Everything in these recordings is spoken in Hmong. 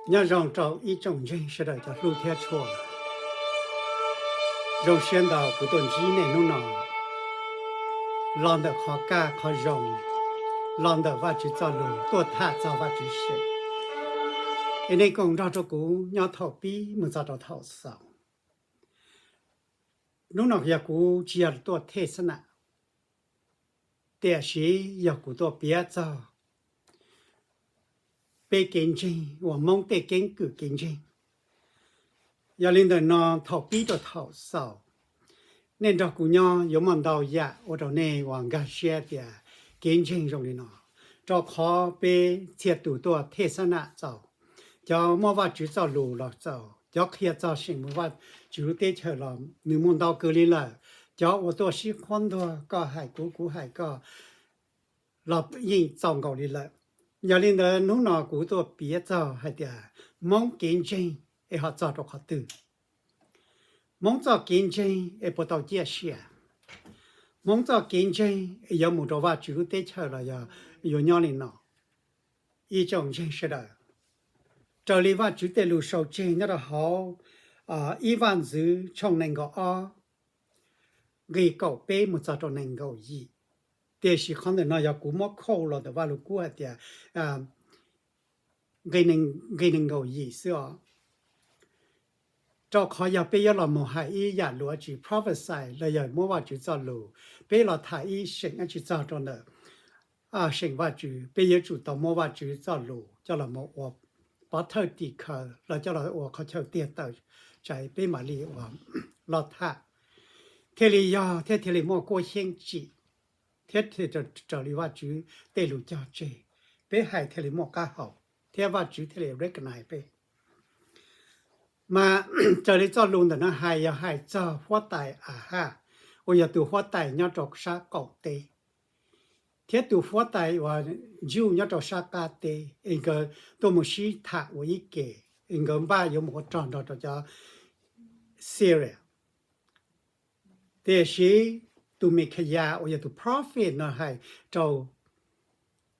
Nyob zoo rau ib tsoom ntseeg sawv daws cov hlub thiab tshua. Zoo siab ntau kuv tuaj ntsib nej hnub no los ntawm qhov kaj qhov zoo, los ntawm Vajtswv txoj lus tuaj tham txog Vajtswv seem. Es nej koom nrog rau kuv nyob thaum pib mus txog rau thaum xaus. Hnub no yog kuv tsis yog tuaj thej xab nam, tiam sis yog kuv tuaj piav txog peb kev ntseeg uas Hmoob tej keeb kwm kev ntseeg. Yog li ntawm no thaum pib rau thaum xaus, nej nrog kuv nyob yuav muaj ntau yam ua rau nej uas nkag siab tias kev ntseeg zoo li no. Rau qhov peb txhia tus tuaj thej xab nam txaus, cov muaj Vajtswv txoj lus los txaus, cov qhia txog seem mus Vajtswv lub teb chaws los nws muaj ntau kawg li lawm. Cov uas tuaj sib qhuab ntuas koj hais kuv kuv hais koj los yeej txaus nkaus li lawm. Yog li ntawd hnub no kuv tuaj piav txog hais tias Hmoob kev ntseeg es ho txog rau qhov twg, Hmoob txoj kev ntseeg es puas tau ciaj sia, Hmoob txoj kev ntseeg es yuav mus rau Vajtswv lub teb chaws los yog yuav nyob li no. Ib tsoom ntseeg sawv daws, raws li Vajtswv tej lus sau tseg nyob rau hauv ib Vaj ntxwv tshooj nees nkaum ob, nqe kaum peb mus txog rau nees nkaum yim. Tiam sis qhov ntawm no yog kuv muab khauj los ntawm Vaj Lug Kub hais tias nqe nees nkaum yim xwb os. Rau qhov yog peb yuav los mus hais ib yam lus tsis prophecy los yog muab Vajtswv txoj lus, peb los tham ib seem tsis txog rau ntawm seem Vajtswv, peb yuav tsum tau muab Vajtswv txoj lus coj los mus ua pov thawj tim khawv los coj los ua qhov chaw tiag tawm tsam peb mam li ua los tham thiaj li yog thiab thiaj li muaj kuab xyeeb tsim thiab raws li Vajtswv tej lus cog tseg, peb hais thiaj li muaj qab hau thiab Vajtswv thiaj li recognize peb. Mas raws li txoj lus ntawm no hais yog hais txog huab tais Ahaj uas yog tus huab tais nyob rau sab qaum teb, thiab tus huab tais uas Jew nyob rau sab qab teb es nkawd tuaj mus sib tham ua ib ke, es nkawd npaj yuav mus ua rog nrog rau cov Syria. Tiam sis tus Mekhayas uas yog tus prophet no hais rau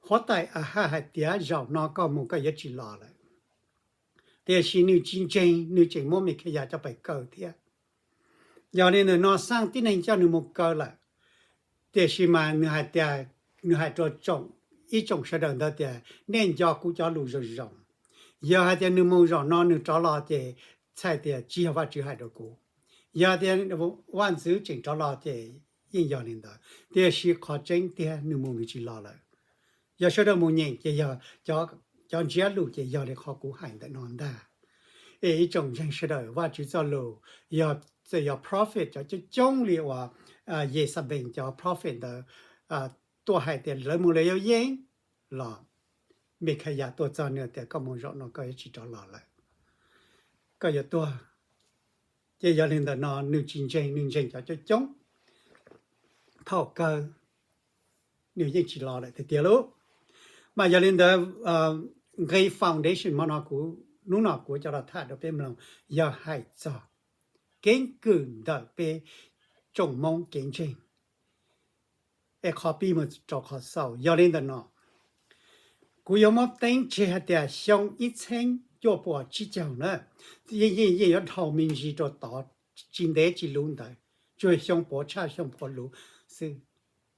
huab tais Ahaj hais tias zaum no koj mus koj yuav tsis los lawm. Tiam sis nws tsis ntseeg, nws tseem muab Mekhayas coj pais kaw thiab. Yog li ntawm no xaj tib neeg coj nws mus kaw lawm. Tiam sis mas nws hais tias, nws hais rau tsoom, ib tsoom sawv daws ntawd tias nej nco kuv cov lus zoo zoo. Yog hais tias nws mus zaum no nws rov los ces txhais tias tsis yog Vajtswv hais rau kuv. Yog tias vaj ntxwv tseem rov los ces yeej yog li ntawd, tiam sis qhov tseeb tiag nws mus nws tsis los lawm. Yog sawv daws mus nyeem ces yog cov ntsiab lus ces yog li qhov kuv hais ntawm no ntag. Es ib tsoom ntseeg sawv daws, Vajtswv txoj lus, yog txawm yog prophet cov coob coob li uas Yexabees cov prophet ntawd tuaj hais tias lawv mus lawv yuav yeej los, Mekhayas tuaj txog nws tias koj mus zaum no koj yuav tsis rov los lawm, koj yuav tuag. Ces yog li ntawm no nws tsis ntseeg, nws ntseeg cov coob coob, thaum kawg nws yeej tsis los lawm tiag tiag lauj. Mas yog li ntawd nqe foundation hmo no kuv, hnub no kuv coj los tham rau peb mloog yog hais txog keeb kwm ntawm peb tsoom Hmoob kev ntseeg. Es qhov pib mus rau qhov xaus yog li ntawm no, kuv yuav muab teeb tseg hais tias xyoo ib txheeb cuaj puas tsib caug na, yeej yeej yuav dhau me ntsis rau tod, tsis ntev tsis luv ntawd, tsuas xyoo puav tshaj xyoo puav luv xwb.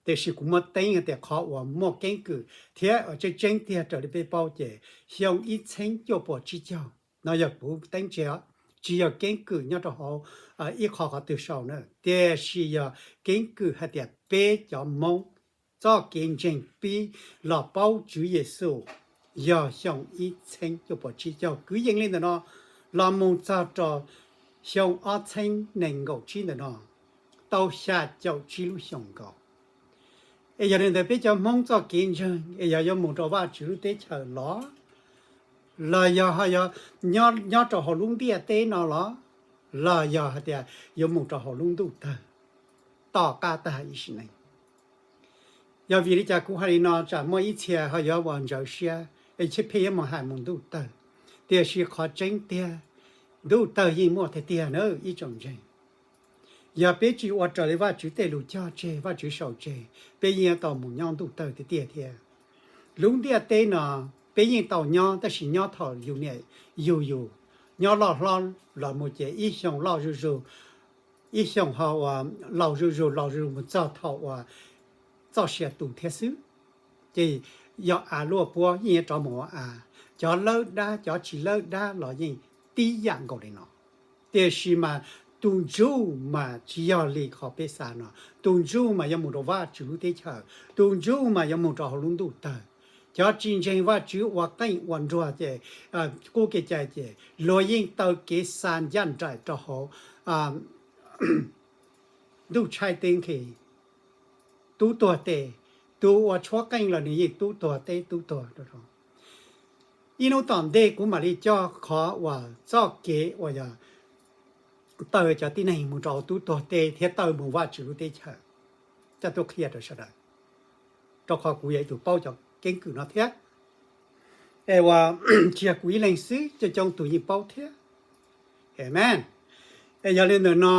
Tiam sis kuv muab teeb hais tias qhov uas muaj keeb kwm thiab tseeb tseeb tiag raws li peb paub ces xyoo ib txheeb cuaj puas tsib caug no yog kuv teeb tseg os, tsis yog keeb kwm nyob rau hauv ib qho qhov twg sau na, tiam sis yog keeb kwm hais tias peb cov Hmoob txoj kev ntseeg pib los paub Tswv Yexus yog xyoo ib txheeb cuaj puas tsib caug kwv yees li ntawm no los mus txog rau xyoo ob txheeb nees nkaum tsib ntawm no, tau xya caum tsib lub xyoos nkaus. Es yog li ntawd peb cov Hmoob txoj kev ntseeg es yog yuav mus rau Vajtswv lub teb chaws los, los yog ho yog nyob rau hauv lub ntiaj teb no los, los yog hais tias yuav mus rau hauv lub ntuj tawg tom qab tag ib sim neej. Yog vim li cas kuv hais li no? Tsam muaj ib txhia ho yuav ua ntsawv siab es pheej yuav mus hais mus ntuj tawg, tiam sis qhov tseeb tiag ntuj tawg yeej muaj tiag tiag na ib tsoom ntseeg. Yog peb tsis ua raws li Vajtswv tej lus cog tseg, Vajtswv sau tseg, peb yeej yuav tau mus nyob ntuj tawg tiag tiag thiab. Lub ntiaj teb no Peb yeej tau nyob tab sis nyob thaum yus niam yug yus, nyob loj hlob los mus ces ib xyoos loj zuj zus, ib xyoos ho uas laus zuj zus, laus zuj zus mus txog thaum uas txoj sia tu thiab xwb. Ces yog av luaj puab yeej yuav rov mus ua av, cov lawb dab cov tsis lawb dab los yeej tib yam nkaus li no. Tiam sis mas tus ntsuj mas tsis yog li qhov peb xav no. Tus ntsuj mas yuav mus rau Vajtswv lub teb chaws, tus ntsuj mas yuav mus rau hauv lub ntuj tawg. Cov tsis ntseeg Vajtswv ua qeej ua nruas ces, qub kev cai ces luag yeej taw kev xa ncaj nraim rau hauv ntuj tshaib teb nqhis, tub tuag teb. Tus uas tshuab qeej los nws yeej tub tuag teb tub tuag rau. Ib hnub tom ntej kuv mam li coj qhov uas txoj kev uas yog taw cov tib neeg mus rau tub tuag teb thiab taw mus Vajtswv lub teb chaws coj tuaj qhia rau sawv daws, rau qhov kuv yog ib tug paub cov keeb kwm no thiab. Es uas tsis yog kuv ib leeg xwb, coob coob tus yeej paub thiab. Amen. Es yog li ntawm no,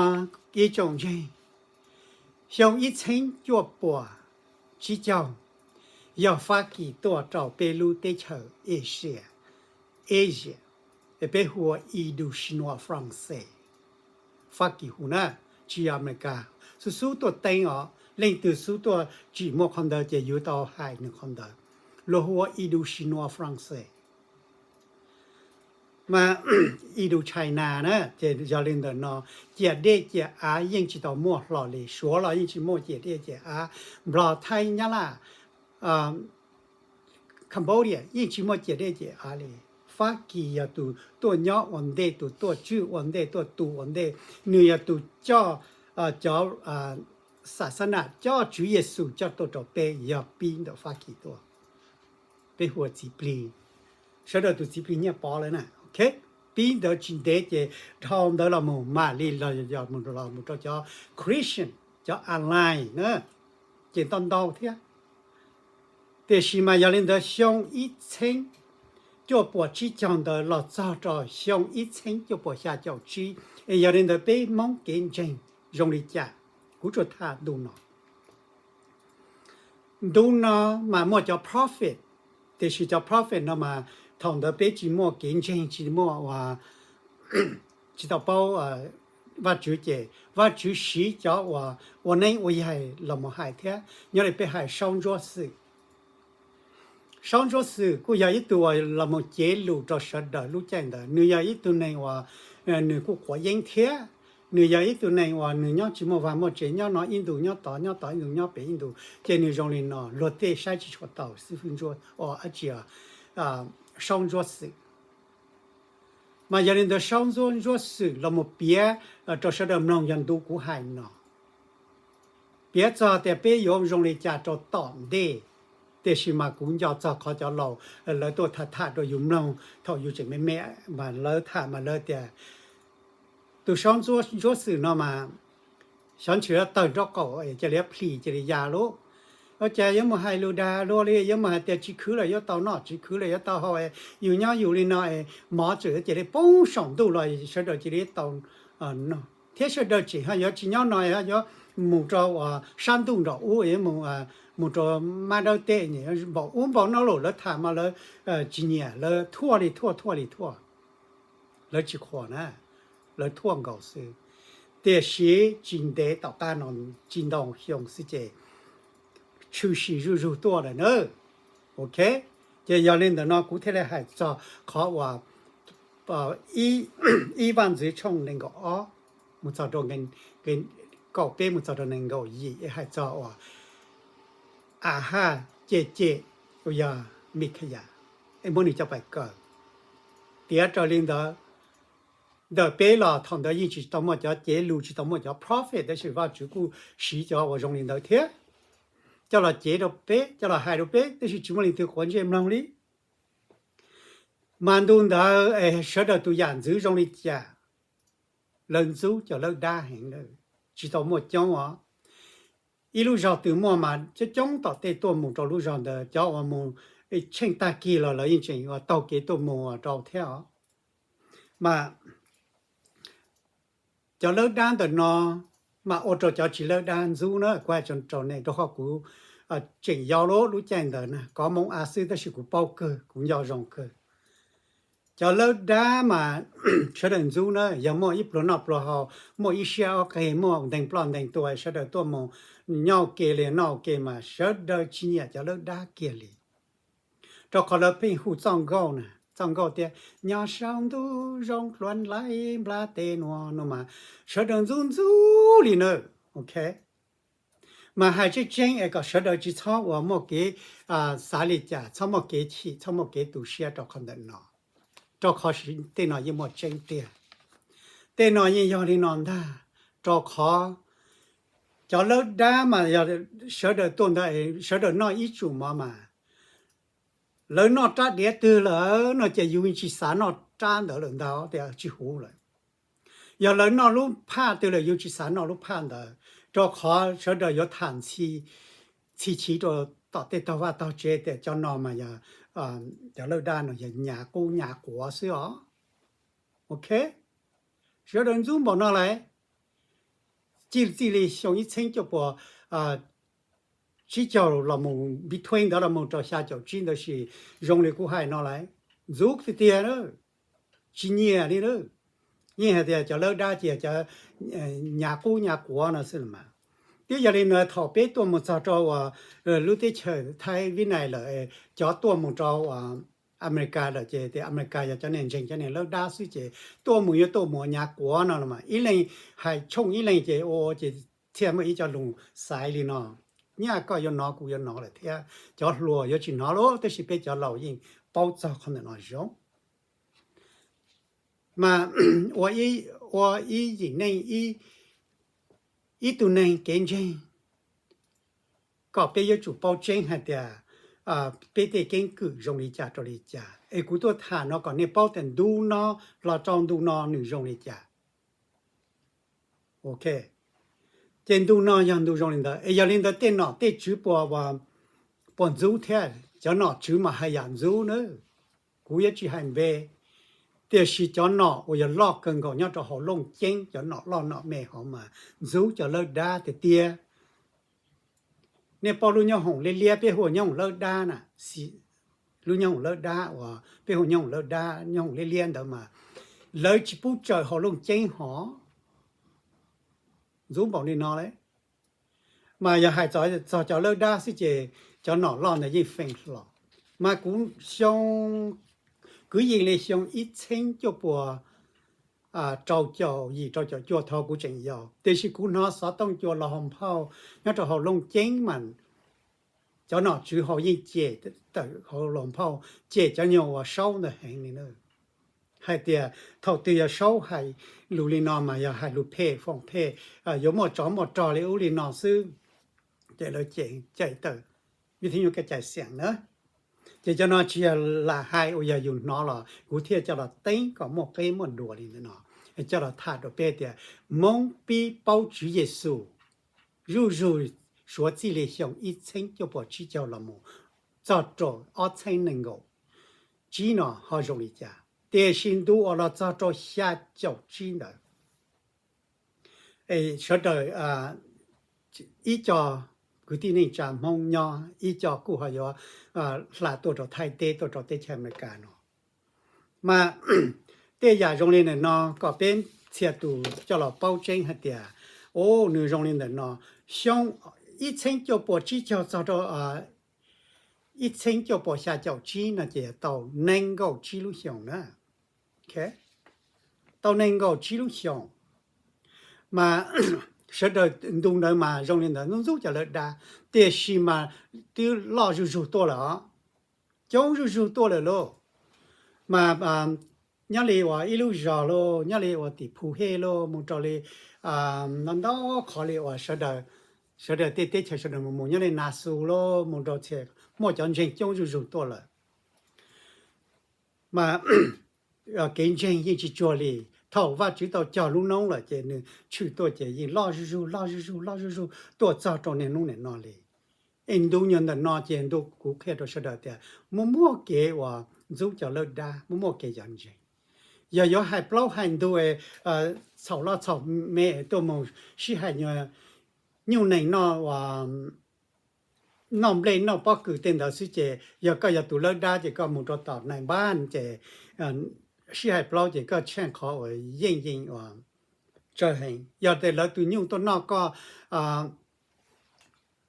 ib tsoom ntseeg, xyoo ib txheeb cuaj puas tsib caug, yog Fab Kis tuaj rau peb lub teb chaws Asia, Asia, es peb hu ua Indochinois Français. Fab Kis hu na, tsis yog Amelikas. Xub xub tuaj teeb os, leej twg xub tuaj tsim muaj qhov ntawd ces yuav tau hais nws qhov ntawd. Luag hu ua Indochinois Français. Mas Indochina na, ces yog li ntawm no, ciam dej ciam av yeej tsis tau muaj hlo li. Suav los yeej tsis muaj ciam dej ciam av, Nplog, Thaib, Nyab Laj, Cambodia yeej tsis muaj ciam dej ciam av li. Fab Kis yog tus tuaj nyob ua ntej, tus tuaj tswj ua ntej, tuaj tu ua ntej. Nws yog tus coj cov xas xab nam, coj Tswv Yexus coj tuaj rau peb, yog pib ntawm Fab Kis tuaj. Peb hu ua txiv plig, sawv daws tus txiv plig Nyiaj Pov lawm na. Pib ntawd tsis ntev ces dhau ntawd los mus mam li los mus rau cov Christian, cov Alliance na, ces ntau ntau thiab. Tiam sis mas yog li ntawd xyoo ib txheeb cuaj puas tsib caug ntawd los txog rau xyoo ib txheeb cuaj puas xya caum tsib, es yog li ntawd peb Hmoob kev ntseeg zoo li cas? Kuv tsuas tham ntu no. Ntu no mas muaj cov prophet, tiam sis cov prophet no mas thaum ntawd peb tsis muaj kev ntseeg, tsis muaj, tsis tau paub Vajtswv ces Vajtswv siv cov uas ua neeb ua yaig los mus hais thiab. Nyob li peb hais Saub Ntsuab Xwm. Saub Ntsuab Xwm kuj yog ib tug uas los mus cev lus rau sawv daws lub caij ntawd. Nws yog ib tug neeg uas nws kuj quav yeeb thiab. Nws yog ib tug neeg uas nws nyob tsis muaj vaj muaj tsev, nyob no ib ntus nyob tod, nyob tod ib ntus nyob pem ib ntus, ces nws zoo li no luag tej saib tsis tshua taus xib fwb Ntsuab, dab tsi, Saub Ntsuab Xwm. Mas yog li ntawd Saub Ntsuab, Ntsuab Xwm los mus piav rau sawv daws mloog yog ntu kuv hais no. Piav txog tias peb yuav zoo li cas rau tom ntej, tiam sis mas kuv nco txog qhov cov laus lawv tuaj tham tham rau yus mloog thaum yus tseem me me, mas lawv tham mas lawv tias tus Saub Ntsuab Xwm no mas xyov ntshe yuav tawg nraub qaum es cia li yuav plhis cia li ya lauj. Ua cas yuav mus hais lus dag luag li, yuav mus hais tias tsis khwv lawm yuav tau noj, tsis khwv lawm yuav tau haus, yus nyob yus li no es mov txawm cia li poob saum ntuj los sawv daws cia li tau noj, thiab sawv daws tseem ho yuav tsis nyob no, yuav mus rau sab ntuj nraum ub, yuav mus, mus rau Mab Dawb teb, npaum ub npaum no los lawv tham mas lawv tsis nyiam, lawv thuaj li thuaj, thuaj li thuaj. Lawv tsis qhuas na, lawv thuaj nkaus xwb. Tiam sis tsis ntev tom qab no, tsis ntau xyoo xwb ces tshwm sim zuj zus tuaj lawm na. Ok, ces yog li ntawm no kuv thiaj li hais txog qhov uas ib Vaj Ntxwv tshooj nees nkaum ob mus txog rau kaum peb mus txog rau nees nkaum yim es hais txog uas Ahaj cem cem uas yog Mikhayas, es muab nws cov pais kaw. Tiav raws li ntawd, ntawm peb los thaum ntawd yeej tsis tau muaj cov cev lus, tsis tau muaj cov prophet, tab sis Vajtswv kuj siv cov uas zoo li ntawd thiab coj los cev rau peb, coj los hais rau peb, tab sis tsis muaj leej twg quav ntsej mloog li. Mas ntu ntawd sawv daws tus yam ntxwv zoo li cas? Lawv ntxub cov lawb dab heev, tsis tau muaj coob os. Ib lub zog twg muaj mas coob coob tom tej tuaj mus rau lub zog ntawd, cov uas mus tsheej tag kis los lawv yeej tseem uas taug kev tuaj mus rau thiab os. Mas cov lawb dab ntawm no mas ua rau cov tsis lawb dab ntxub na, kuv hais rau nej rau qhov kuv tseem yau lub lub caij ntawd na, kov moo av xwb tab sis kuv paub kawg, kuv nco zoo kawg. Cov lawb dab mas sawv daws ntxub na, yog muaj ib pluag noj pluag haus, muaj ib siab ob qig, muaj nteeg ploj nteeg tuag, sawv daws tuaj mus nyob ua ke li noj ua ke mas sawv daws tsis nyiam cov lawb dab kiag li. Rau qhov lawv pheej hu txoj nkauj na, txoj nkauj tias nyob saum ntuj zoo hluas nraug nplaj teb nuav no mas sawv daws ntxub ntxub li na. Ok, mas hais tseeb tseeb es kom sawv daws tsis txhob uas muaj kev xav li cas, txhob muaj kev chim, txhob muaj kev tu siab rau qhov ntawm no, rau qhov tej no yeej muaj tseeb tiag. Tej no yeej yog li no ntag, rau qhov cov lawb dab mas yog sawv daws tuaj ntawd, sawv daws noj ib tsum mov mas lawv noj rab diav twg lawm no ces yus tsis xav noj rab ntawd lawm ntag, tias tsis huv lawm. Yog lawv noj lub phaj twg lawm yus tsis xav noj lub phaj ntawd, rau qhov sawv daws yuav tham txhij chiv rau tom tej tog vaj tog tsev tias cov no mas yog, cov lawb dab no yog nyav qub nyav quav xwb os. Ok, sawv daws ntxub npaum no lawm. Txij, txij li xyoo ib txheeb cuaj puas tsib caug los mus, between ntawd los mus rau xya caum tsib ntawd sis zoo li kuv hais no lawm, ntxub tiag tiag, tsis nyiam li lawm. Yeej hais tias cov lawb dab ces cov nyav qub nyav quav no xwb los mas. Twb yog li ntawd thaum peb tuaj mus txog rau uas lub teb chaws Thaib Vib Nais lawm, cov tuaj mus rau Amelikas lawm ces tias Amelikas yog cov niag ntseeg cov niag lawb dab xwb ces tuaj mus yuav tuaj mus nyav quav no los mas ib leeg hais tshooj ib leeg ces ua ces thiaj muaj ib co lus xaiv li no. Nyaj koj yuav hnov kuv yuav hnov lawm thiab cov hluas yuav tsis hnov lawm, tab sis peb cov laus yeej paub txog qhov ntawm no zoo. Mas ua ib yim neej, ib tug neeg kev ntseeg, kom peb yuav tsum paub tseeb hais tias peb tej keeb kwm zoo li cas rau li cas. Es kuv tuaj tham no kom nej paub tias ntu no los rau ntu no nws zoo li cas. Ok, ces ntu no yog ntu zoo li ntawd. Es yog li ntawd tej nom tej tswv puas, puas ntxub thiab? Cov nom tswv mas haj yam ntxub na, kuv yuav tsis hais npe, tiam sis cov nom uas yog loj kawg nkaus nyob rau hauv Looj Ceeb, cov nom loj nom me hov mas ntxub cov lawb dab tiag tiag. Nej paub lub nyooj hoom liab liab peb hu ua nyooj hoom lawb dab na, lub nyooj hoom lawb dab uas peb hu nyooj hoom lawb dab, nyooj hoom liab liab ntawd mas lawv tsis pub tsawm hauv Looj Ceeb hov. Ntxub npaum li no lawm. Mas yog hais txog cov lawb dab xwb ces cov nom loj ntawd yeej feem hlo. Mas kuv xyoo, kwv yees li xyoo ib txheeb cuaj puas rau caum yim rau caum cuaj thaum kuv tseem yau, tiam sis kuv hnov xov tooj cua los hauv nphauj nyob rau hauv Looj Ceeb mas cov nom tswv hauv yeej cem tawm hauv los nphauj, cem cov nyuag uas Saub ntawd heev li na. Hais tias thaum twg yog Saub hais lus li no mas yog hais lus phem foom phem, yuav muaj tsov muaj rog li ub li no xwb. Ces lawv cem cem tawm vij thib nyuj kaj cai xiam na. Ces cov no tsis yog lam hais uas yog yus hnov los kuv thiaj coj los teeb kom muaj qeb muaj duas li ntawm no, coj los tham rau peb tias Hmoob pib paub Tswv Yexus zuj zus suav txij li xyoo ib txheeb cuaj puas tsib caug los mus txog rau ob txheeb nees nkaum tsib no ho zoo li cas, tiam sis ntu uas los txog rau xya caum tsib ntawd es sawv daws ib co kwv tij neej tsa Hmoob nyob, ib co kuj ho yuav hla tuaj rau Thaib teb, tuaj rau teb chaws Amelikas no. Mas tej yam zoo li ntawm no kom peb txhia tus coj los paub tseeb hais tias, o, nws zoo li ntawm no. Xyoo ib txheeb cuaj puas tsib caug txog rau ib txheeb cuaj puas xya caum tsib no ces tau nees nkaum tsib lub xyoos na. Tau nees nkaum tsib lub xyoos. Mas sawv daws ntu ntawd mas zoo li ntawd ntxub ntxub cov lawv dab, tiam sis mas twb loj zuj zug tuaj lawm os. Coob zuj zug tuaj lawm lauj. Mas nyob li uas ib lub zos lauj, nyob li uas tim Phu Hej lauj, mus rau li ntau ntau qhov li uas sawv daws, sawv daws tej teb chaws sawv daws mus mus, nyob li Nas Xus lauj, mus rau txhia, muaj cov ntseeg coob zuj zug tuaj lawm. Mas kev ntseeg yeej tsis tsuag li. Thaum Vajtswv tau cog lub noob lawm ces nws tshwm tuaj ces yeej loj zuj zug, loj zuj zug, loj zuj zug tuaj txog rau niaj hnub niam no li. Es ntu nyuag ntawm no ces ntu kuv qhia rau sawv daws tias muaj muaj kev uas ntxub cov lawb dab, muaj muaj kev cov ntseeg. Yog yuav hais plaub hais ntug es txhaum loj txhaum me tuaj mus sib hais nyuag nyuj neeg noj uas noj nplej noj pob kws tej ntawd xwb ces yog koj yog tus lawb dab ces koj mus rau tom nais npab ces sib hais plaub ces koj tsheej qhov uas yeej yeej uas tsawg heev. Yog tias lawv tus nyuj tuaj noj koj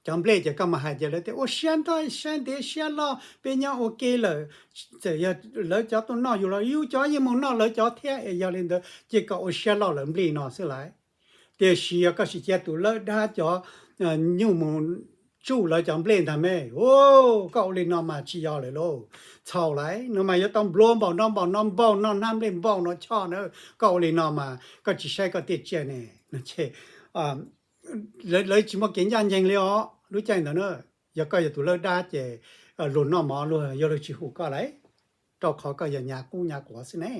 cov nplej ces koj mus hais tias lawv tias ua siab ntau, siab ntev siab loj, peb nyob ua ke lawm, txawm yog lawv cov tuaj noj yus los yus cov yeej mus noj lawv cov thiab es yog li ntawd ces kom ua siab loj lawv nplej no xwb lauj. Tiam sis yog koj sim cia tus lawb dab cov nyuj mus tsuj lawv cov nplej ntag me, koj ua li no mas tsis yog lawm lauj, txhaum lauj, no mas yuav tau nplua npaum no npaum no npaum no hnab nplej npaum no choj na, koj ua li no mas koj tsis saib koj tej tsiaj ne, lawv tsis muaj kev ncaj ncees li os lub caij ntawd na. Yog koj yog tus lawb dab ces luag noj mov luag yuav luag tsis hu koj lauj, rau qhov koj yog nyav qub nyav quav xwb ne.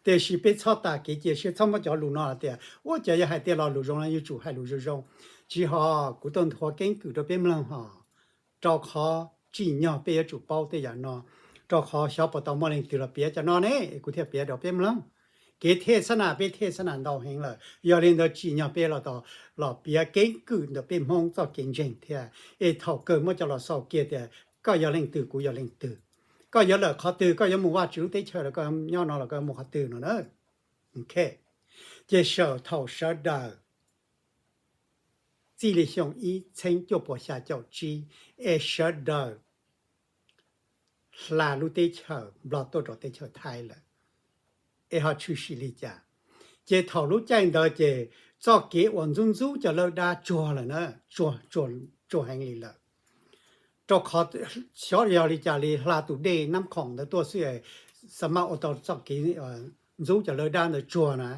Tiam sis peb txhob tas kev cia siab, txhob muab cov lus no hais tias ua cas yog hais tias lo lus zoo no yuav tsum hais lus zoo zoo. Tsis ho, kuv tuaj nthuav keeb kwm rau peb mloog hos, rau qhov tsim nyog peb yuav tsum paub tej yam no, rau qhov xyov puas tau muaj leej twg los piav cov no ne, kuv thiaj piav rau peb mloog. Kev thej xab nam peb thej xab nam ntau heev lawm, yog li ntawd tsim nyog peb los piav keeb kwm ntawm peb Hmoob txoj kev ntseeg thiab, es thaum kawg muab cov los xaus kiag tias koj yog leej twg kuv yog leej twg, koj yuav lawm qhov twg, koj yuav mus Vajtswv lub teb chaws los koj nyob no los koj mus qhov twg no na. Ces sawv thaum sawv daws txij li xyoo ib txheeb cuaj puas xya caum tsib es sawv daws hla lub teb chaws Nplog tuaj rau teb chaws Thaib lawm, es ho tshwm sim li cas? Ces thaum lub caij ntawd ces txoj kev uas ntxub ntxub cov lawb dab tsuag lawm na, tsuag heev li lawm. Rau qhov xyov yog li cas li hla tus dej Nab Khoom ntawd tuaj xwb, xa maj ua tau txoj kev ntxub cov lawb dab ntawd tsuag na.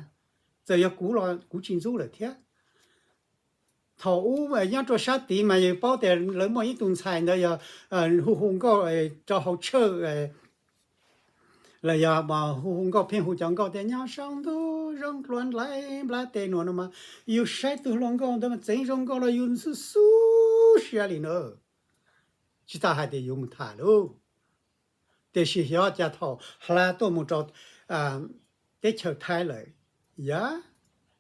Txawm yog kuv los kuv tsis ntxub lawm thiab. Thaum ub nyob rau sab tid mas yus paub tias lawv muaj ib tug ntxhais ntawd yog hu hu nkauj rau hauv tshawj, los yog hu hu nkauj pheej hu cov nkauj tias nyob saum ntuj zoo dlua nplai nplab tes nua no mas, yus saib tus hluas nkauj ntawd mas txeev zoo nkauj los yus xub xub siab li na. Tsis tas hais tias yus mus tham lauj. Tiam sis xyov cas thaum hla tuaj mus rau teb chaws Thaib lawm, yog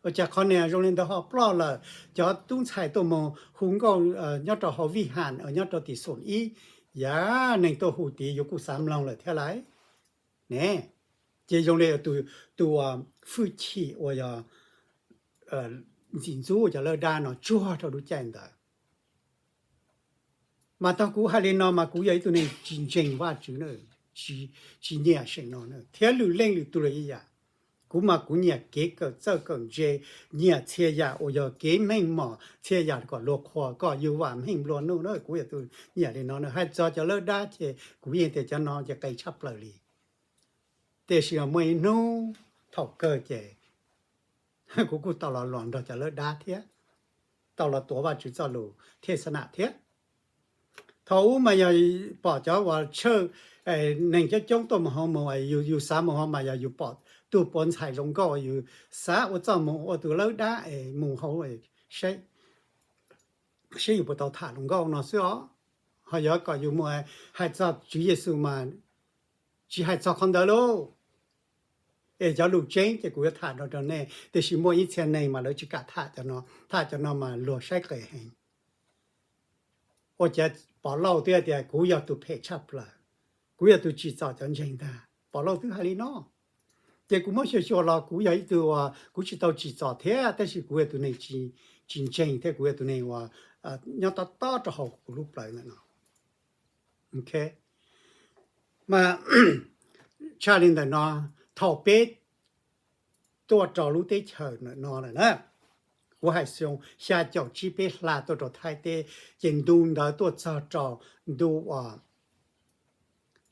ua cas qhov niag zoo li ntawd ho ploj lawm. Cov tub ntxhais tuaj mus hu nkauj nyob rau hauv vij ham nyob rau tim xoom ib, yog neeg tuaj hu tid yus kuj xav mloog lawm thiab lauj ne. Ces zoo li tus, tus fwj chim uas yog ntxim ntxub cov lawb dab no tsuag rau lub caij ntawd. Mas tau kuv hais li no mas kuv yog ib tug neeg tsis ntseeg Vajtswv, tsis nyiam seem no thiab lwm leej lwm tus los ib yam. Kuv mas kuv nyiam kev kawm txawj kawm ntse, nyiam txhia yam uas yog kev meej mom, txhia yam kom luag qhuas kom yus vam meej nplua nuj na. Kuv yog tus nyiam li no na. Hais txog cov lawb dab ces kuv yeej tias cov no ces qe tshaj plaws li. Tiam sis muaj ib hnub thaum kawg ces kuv kuj tau los los nrog cov lawb dab thiab, tau los tuav Vajtswv txoj lus thej xab nam thiab. Thaum ub mas yog pom cov uas tshawj, neeg coob coob tuaj mus hauv mus, yus xav mus hauv mas yog yus pom tus puav ntxhais zoo nkauj, yus xav ua txoj mus ua tus lawb dab es mus hauv saib yus puas tau tham hluas nkauj no xwb os. Ho yog kom yus mus hais txog Tswv Yexus mas tsis hais txog qhov ntawd lauj. Es cov lus tseeb ces kuv yuav tham no rau nej, tiam sis muaj ib txhia neeg mas lawv tsis kam tham cov no, tham cov no mas luag saib qis heev. Ua cas Pov Lauj twb tias kuv yog tus phem tshaj plaws, kuv yog tus tsim txom cov ntseeg ntag, Pov Lauj twb hais li no. Ces kuv muab xyuas xyuas los kuv yog ib tug uas kuv tsis tau tsim txom thiab, tab sis kuv yog tus neeg tsis ntseeg thiab kuv yog tus neeg uas nyob tob tob rau hauv kuv lub plawv ntawm no. Mas tshaj li ntawm no, thaum peb tuaj rau lub teb chaws ntawm no lawm na, kuv hais xyoo xya caum tsib peb hla tuaj rau Thaib teb, ces ntu ntawd tuaj txog rau ntu uas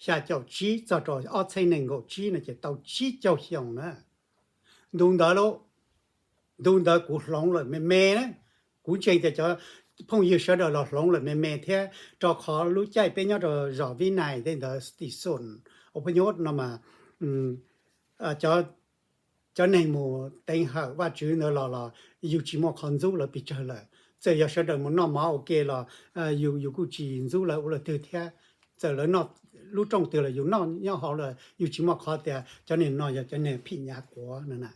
xya caum tsib txog rau ob txhiab nees nkaum tsib no ces tau tsib caug xyoo na. Ntu ntawd lauj, ntu ntawd kuv hloov lawm me me na. Kuv ntseeg tias cov phooj ywg sawv daws los hloov lawm me me thiab, rau qhov lub caij peb nyob rau zos Vib Nais tej ntawd tim xoom, ua phooj ywg no mas cov neeg mus teev hawm Vajtswv ntawd los los yus tsis muaj qhov ntxub lawv pes tsawg lawm. Txawm yog sawv daws mus noj mov ua ke los yus kuj tsis ntxub lawv ua luaj twg thiab. Txawm lawv noj lub rooj twg los yus noj nyob hauv los yus tsis muaj qhov tias cov niag no yog cov niag phim nyav quav no na,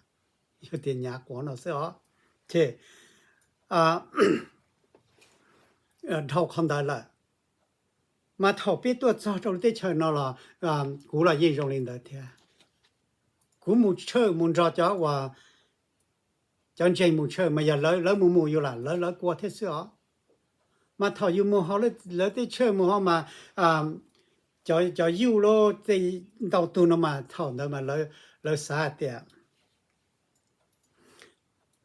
yog tias nyav quav no xwb os. Ces dhau qhov ntawd lawm. Mas thaum peb tuaj txog rau lub teb chaws no los kuv los yeej zoo li ntawd thiab. Kuv mus tshawj mus nrog cov uas cov ntseeg mus tshawj mas yog lawv mus mus yus lam lawv lawv kua thiab xwb os. Mas thaum yus mus hauv lawv tej tshawj mus hauv mas cov yuj lub tej ntau tug no mas thaum ntawd mas lawv xav tias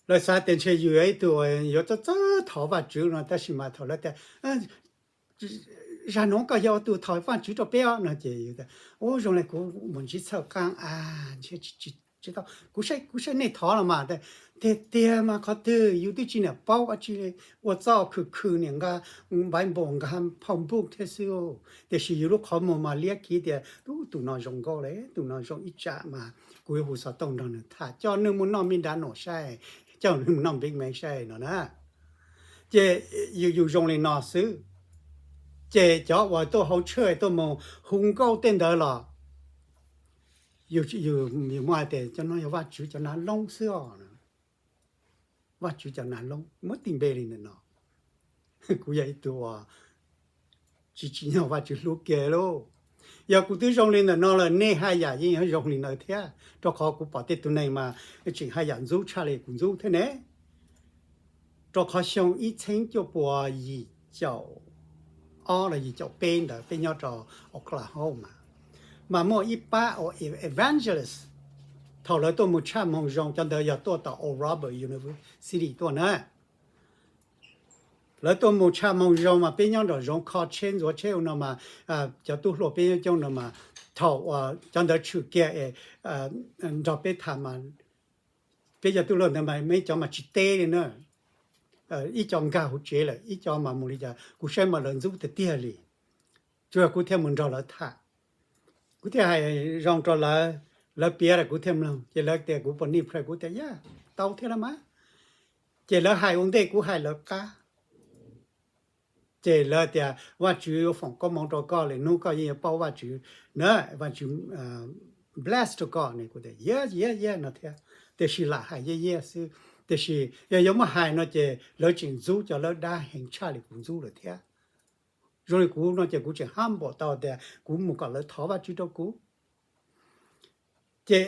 lawv xav tias ntshe yus yog ib tug yuav txawj txawj thov Vajtswv no, tab sis mas thaum lawv tias, zag nuav koj yog tus thov Vajtswv rau peb os no ces, ua zoo li kuv mus ntsib txhawj qaab a, kuv saib nej thov los mas, tiag tiag mas qhov twg yus twb tsis niam paub dab tsi, ua txoj khwm khwm niam nqa Bible nqa phau npuj thiab xwb. Tiam sis yus lub qhov muag mas liab kiv tias tus no zoo nkauj li, tus no zoo ib tsam mas kuv yuav hu xov tooj nrog nws tham, coj nws mus noj me nrab nuam saib, coj nws mus noj npeeb mev saib no na. Ces yus yus zoo li no xwb, ces cov uas tuaj hauv tshawj tuaj mus hu nkauj tej ntawd los yus muaj hais tias cov no yog Vajtswv cov nav loob xwb os. Vajtswv cov nav loob muab tig npe li ntawm no. Kuv yog ib tug uas tsis tsim nyog Vajtswv hlub kiag lauj. Yog kuv twb zoo li ntawm no lawm nej haj yam yeej yuav zoo li ntawd thiab, rau qhov kuv pom tej tug neeg mas tseem haj yam ntxub tshaj li kuv ntxub thiab ne. Rau qhov xyoo ib txheeb cuaj puas yim caum ob los yim caum peb ntawd peb nyob rau Oklahoma, mas muaj ib pab uas evangelist, thaum lawv tuaj mus tshaj moo zoo, cov ntawd yog tuaj tom Oral Roberts University tuaj na. Lawv tuaj mus tshaj moo zoo mas peb nyob nraum zoov kho tsheb ntxuav tsheb ua no mas, cov tub hluas peb nyob coob no mas, thaum uas cov ntawd tshwm kiag es nrog peb tham mas, peb cov tub hluas ntawd mas muaj ib cov mas tsis teb li na. Ib co nkag hauv tsev lawm, ib co mas mus li cas kuv saib mas lawv ntxub tiag tiag li. Tsuas yog kuv thiaj mus nrog lawv tham, kuv thiaj hais zoo rau lawv, lawv piav rau kuv thiaj mloog, ces lawv tias kuv puas nij plhawj, kuv tias yog tau thiab los mas. Ces lawv hais ua ntej kuv hais lawv qab. Ces lawv tias Vajtswv yuav foom koob hmoov rau koj, lwm hnub koj yeej yuav paub Vajtswv na, Vajtswv bless rau koj ne. Kuv tias yog yog yog no thiab, tiam sis lam hais yog yog xwb. Tiam sis yog yuav muab hais no ces lawv tseem ntxub cov lawb dab heev tshaj li kuv ntxub lawm thiab. Zoo li kuv no ces kuv tseem humble tau tias kuv mus kom lawv thov Vajtswv rau kuv. Ces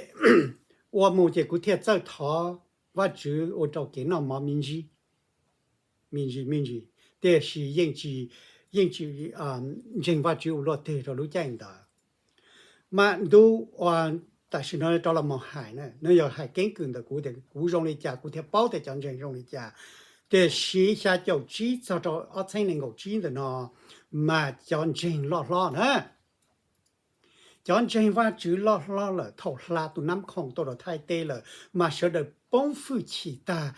ua mus ces kuv thiaj txawj thov Vajtswv ua rau kev noj mov me ntsis, me ntsis me ntsis, tiam sis yeej tsis, yeej tsis ntseeg Vajtswv ua luaj twg rau lub caij ntawd. Mas ntu, tam sim no rov los mus hais na, no yog hais keeb kwm ntawm kuv tias kuv zoo li cas kuv thiaj paub tias cov ntseeg zoo li cas. Tiam sis xya caum tsib txog rau ob txheeb nees nkaum tsib ntawm no mas cov ntseeg loj hlob na, cov ntseeg Vajtswv loj hlob lawm thaum hla tus nab khoom tuaj rau Thaib teb lawm mas sawv daws poob fwj chim tag.